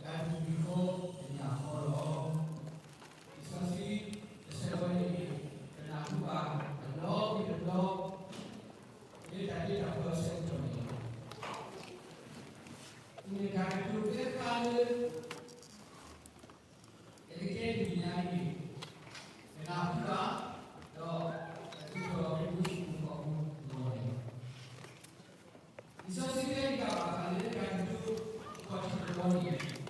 တၢ်တမံၤဃီတမံၤဃီလီၤ. လံာ်စီဆှံတဆၢဝဲန့ၣ် ပနၢ်ဟူဘၣ်တဘျီဘၣ်တဘျီ လၢတၢ်ဒ့တၢ်ဖီအဆၢကတီၢ်န့ၣ်လီၤ. မ့ၢ်တၢ်ကတိၤသ့ၣ်တဖၣ်လၢ ကကဲတမံၤညါအံၤန့ၣ် ပနၢ်ဟူဘၣ် ဒီးပသူၣ်ထီၣ်လီၤခရံာ်ဖိဆူမူခိၣ်အပူၤတဘျီန့ၣ်လီၤ. လံာ်စီဆှံတဲဘၣ်ဃးလၢတၢ်ကတိၤအခီၣ်ထံးတဘျီန့ၣ်